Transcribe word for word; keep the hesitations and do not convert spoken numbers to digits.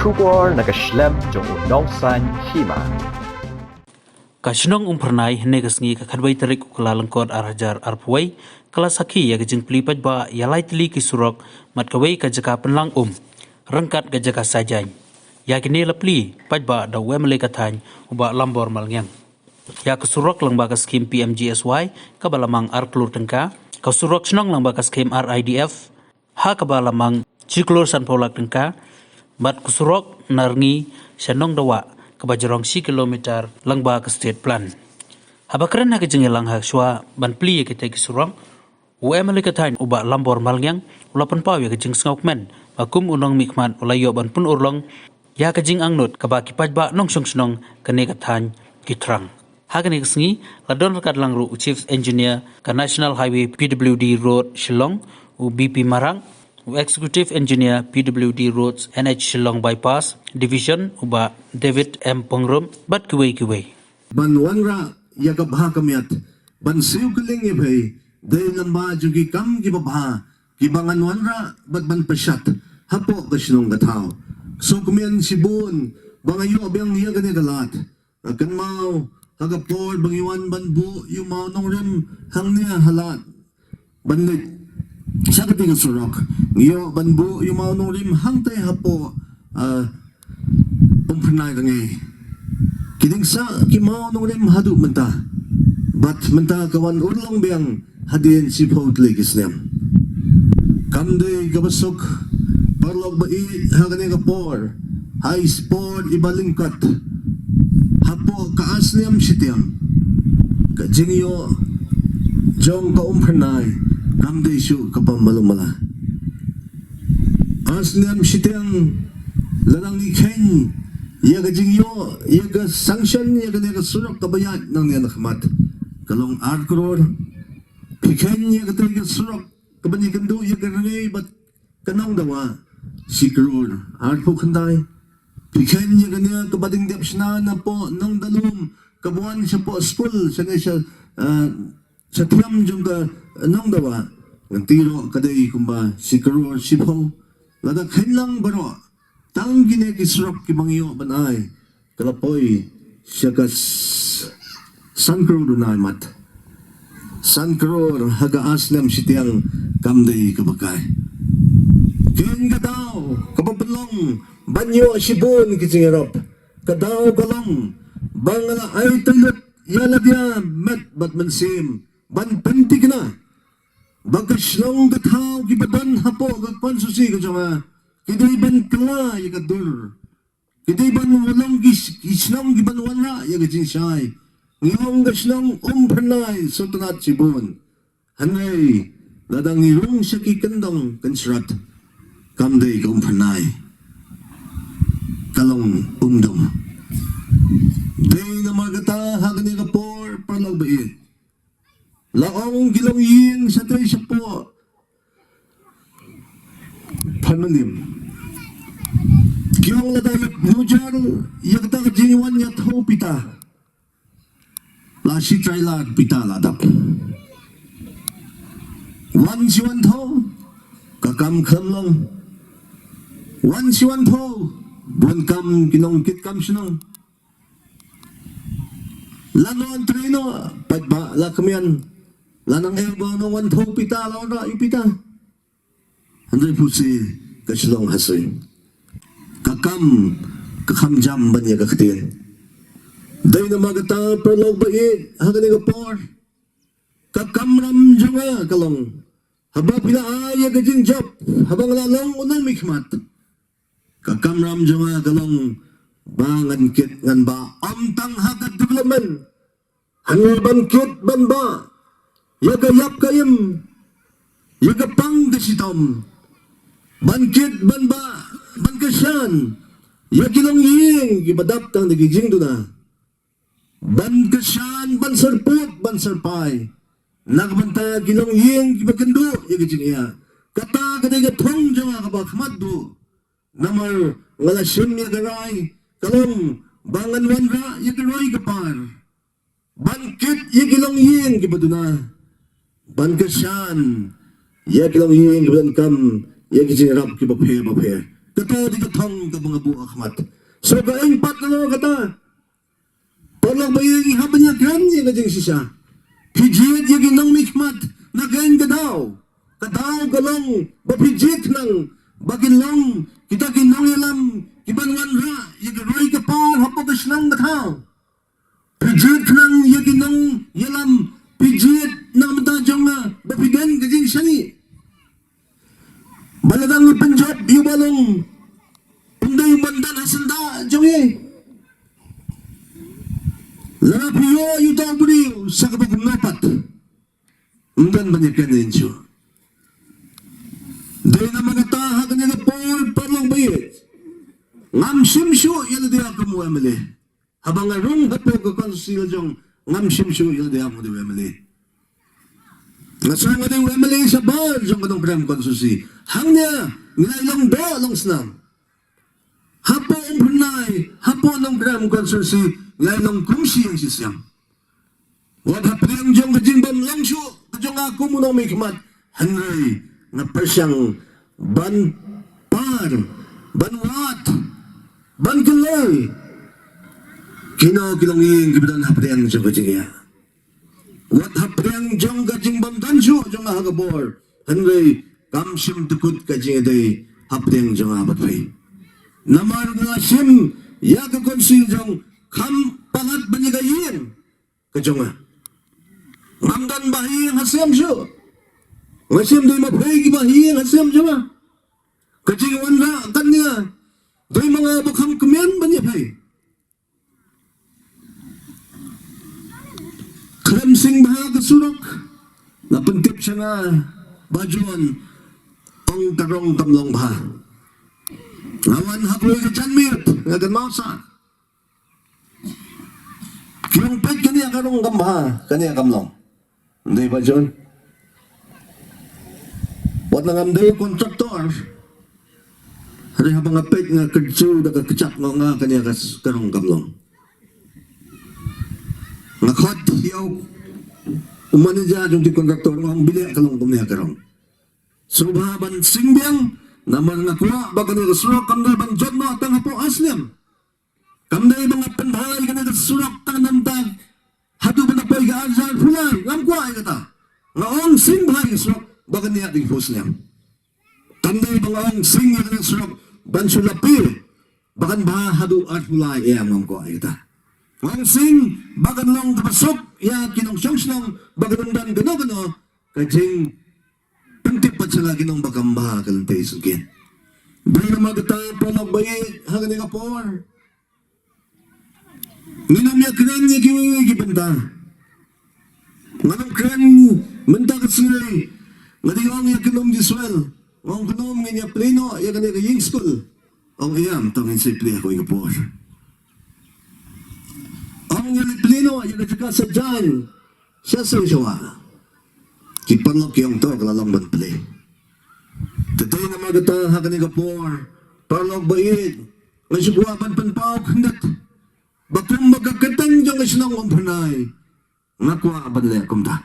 Khubor na ka shlem jong u nongsan hima. Ka shnong Umphyrnai hynne ka sngi ka khatwei tarik u Kyllalyngkot ar hajar arphew wei ka la sakhi ïa ka jingplie paidbah ïa lai tylli ki surok, mat kawei ka jaka pynlang um ryngkat ka jaka saijaiñ. Ïa kine la plie paidbah da u M L A ka thaiñ u Bah Lambor Malngiang. Ïa ka surok lyngba ka skhim P M G S Y kaba la mang ar klur tyngka, ka surok shnong lyngba ka skhim R I D F ha kaba la mang shi klur sanphew lak tyngka, bad ka surok na Rngi sha Nongdawa kaba jrong shi kilometer lyngba ka state plan. Haba kren ha ka jingïalang ha shuwa ban plie ïa kitei ki surok, u M L A ka thaiñ u Bah Lambor Malngiang u la pynpaw ïa ka jingsngewkmen ba kum u nongmihkhmat u la ïoh ban pynurlong ïa ka jingangnud kaba ki paidbah nongshong shnong kane ka thaiñ ki thrang. Ha kane ka sngi la don ryngkat lang ruh u Chief Engineer ka National Highway P W D Road Shillong, u B P Marak, u Executive Engineer P W D Roads N H Shillong Bypass Division, u Bah David M Pyngrope, bad kiwei kiwei. Ban wanrah ïa ka bha ka miat, ban siew kylleng ïa phi, dei lyngba jong ki kam kiba bha kiba ngan wanrah bad ban pynshat hapoh ka shnong ka thaw. Sngewkmen shibun ba nga ïoh biang ïa kane ka lad. Nga kynmaw ha ka por ba ngi wan ban buh ïa u mawnongrim hangne ha lad ban leit sha katei ka surok. Ngi ïoh ban buh ïa u mawnongrim hangtei hapoh, ah, Umphyrnai Rngi. Ki dieng sah ki mawnongrim haduh mynta. Bad mynta ka wan urlong biang hadien shiphew tylli ki snem. Kam dei kaba suk paralok ba ïeit ha kane ka por, ha i sport iba lyngkot hapoh ka ar snem shiteng ka jingïoh jong ka Umphyrnai kam dei shuh kaba malu mala. Ar snem shiteng la nang ngi kheiñ ïa ka jingïoh ïa ka sanction ïa kane ka surok kaba ïaid nangne na khmat ka long ar klur. Phi kheiñ ïa katei ka surok kaba ïakynduh ïa ka Rngi bad ka Nongdawa, shi klur arphew khyndai. Phi kheiñ ïa kane kaba dang dep shna napoh Nongdalum kaba wan shapoh skul shane sha, ah, sha thiam jong ka Nongdawa. Ngan tip ruh ka dei kumba shi klur shiphew. Lada kheiñ lang baroh tang kine ki surok kiba ngi ïoh ban ai, ka la poi sha ka s-, san klur duna mat. San klur ha ka ar snem shiteng kam dei kaba kai. Keiñ ka daw kaba pynlong ban ïoh shibun ki jingïarap. Ka daw ka long ba nga la ai tylli ïa lade met bad mynsiem ban pynthikna ba ka shnong ka thaw kiba don hapoh ka constituency ka jong nga ki dei ban kylla ïa ka dur. Ki dei ban long ki, ki shnong kiban wanrah ïa ka jingshai. Ngi ong ka shnong Umphyrnai sngewtynnat shibun. Hynrei lada ngi rung sha ki kyndong kynshrat, kam dei ka Umphyrnai, ka long Umdum. Dei namar kata ha kane ka por paralok ba ïeit, la ong ki longïing shatei shapoh Phanmyndiam, ki ong lada ïa pynjar ïa kata ka jingwan ïathoh pita, la shi trailer pita la dap. Wan shi wan thoh, ka kam khlem long. Wan shi wan thoh, bun kam ki nongkitkam shnong. La nang trei noh, pat ba la kmen. La nang eh ba nang wan thoh pita, la wan rah ïa pita. Hynrei phusi ka shlong ha sui. Ka kam ka kham jam ban ïa ka ktien. Dei namar kata paralok ba ïeit, ha kane ka por, ka kamram jong nga ka long, haba phi la ai ïa ka jingjop, haba nga la long u nongmihkhmat, ka kamram jong nga ka long ba ngan kit ngan bah, ym tang ha ka development, hynrei ban kit ban bah ïa ka ïap ka im, ïa ka pang ka shitom, ban kit ban bah, ban kyrshan ïa ki longïing kiba dap tang da ki jingduna, ban kyrshan, ban syrpud, ban syrpai na ka bynta ki longïing kiba kynduh ïa ka jingeh. Kata ka dei ka thong jong nga kaba khmat duh. Namar nga la shim ïa ka rai, ka long ba ngan wanrah ïa ka roi ka par, ban kit ïa ki longïing kiba duna, ban kyrshan ïa ki longïing kiba donkam ïa ki jingïarap kiba pher ba pher. Kata dei ka thong kaba nga buh ha khmat. So ka ing pat na kata. Paralok ba ïeit, ngi hap ban ïakren ïa ka jingshisha. Phi jied ïa ki nongmihkhmat na ka ing ka daw. Ka daw ka long ba phi jied khnang ba kin long kita ki nongïalam kiban wanrah ïa ka roi ka par hapoh ka shnong ka thaw. Phi jied khnang ïa ki nongïalam, phi jied na ka bynta jong nga ba phi don ka jingshaniah. Ba lada ngi pynjop ïa u balong, um dei ban don ha syndah jong ngi. Lada phi ïoh ïa uta u briew sa kaba kumno pat, ym don ban ïakren ïa ngi shuh. Dei namar kata ha kane ka por, paralok ba ïeit, ngam shim shuh ïa lade kum u M L A. Haba nga rung hapoh ka constituency la jong, ngam shim shuh ïa lade kum u M L A. Nga sngew nga dei u M L A shabar jong ka Nongkrem constituency. Hangne ngi la ïalong doh long snam. Hapoh Umphyrnai, hapoh Nongkrem constituency, ngi la ïalong kum shi ïing shi sem. Wat hapdeng jong ka jingbym long shuh ka jong nga kum u nongmihkhmat, hynrei nga pyrshang ban par, ban wad, ban kylli kino ki longïing kiba don hapdeng jong ka jingïa. Wat hapdeng jong ka jingbym don shuh jong nga ha ka bor, hynrei kam shym dkut ka jingïadei hapdeng jong nga bad phi. Namar nga shim ïa ka constituency jong, kham palat ban ïa ka ïing ka jong nga. Ngam don ba ha ïing ha sem shuh. Nga shim dei ma phi kiba ha ïing ha sem jong nga. Ka jingwanrah kane dei ma nga ba kham kmen ban ïa phi. Khlem sing bha ka surok, nga pyntip sha nga ba John, ong ka rong kam long bha. Nga wan ha kawei ka janmiet, nga kynmaw sa. Ki ong peit kane ka rong kam bha, kane kam long. Ym dei ba John. Wat la ngam dei kontraktor, hynrei haba nga peit nga kyntu da ka kjat, nga ong kane ka s-, ka rong kam long. Nga khot ïa u manager jong ki kontraktor, nga ong bileh ka long kumne ka rong. Sngewbha ban sing biang, namar nga kwah ba kane ka surok kam dei ban jot noh tang hapoh ar snem. Kam dei ba nga pynbha ïa kane ka surok tang namar haduh ban da poi ka ar hajar arphew lai, ngam kwah ïa kata. Nga ong sing bha ïa ka surok ba kan ïaid arphew snem. Kam dei ba nga ong sing ïa kane ka surok ban shu lap ïa ba kan bha haduh arphew lai, em, ngam kwah ïa kata. Nga ong sing ba kan long kaba suk ïa ki nongshong shnong, ba kan ym don kano kano ka jingpyntip pat sha ki nong ba kam bha ka lynti sngewsih. Dei namar kata, paralok ba ïeit, ha kane ka por ngin ym ïakren ïa kiwei kiwei ki bynta. Ngan ym kren mynta ka sngi, nga dei ong ïa ka nong Israel. Nga ong ka nong ngin ïa plie noh ïa kane ka ïing skul. Ong ïa, ym tang, ngin sa plie ha kawei ka por. Ong ïa plie noh ïa ka jaka sa jan. Sha sha sha wa. Ki paralok ki ong to ka la long ban plie. Te dei namar kata ha kane ka por, paralok ba ïeit, nga shu kwah ban pynpaw khyndiat ba kum ba ka kyrteng jong ka shnong Umphyrnai, nga kwah ban leh kumta.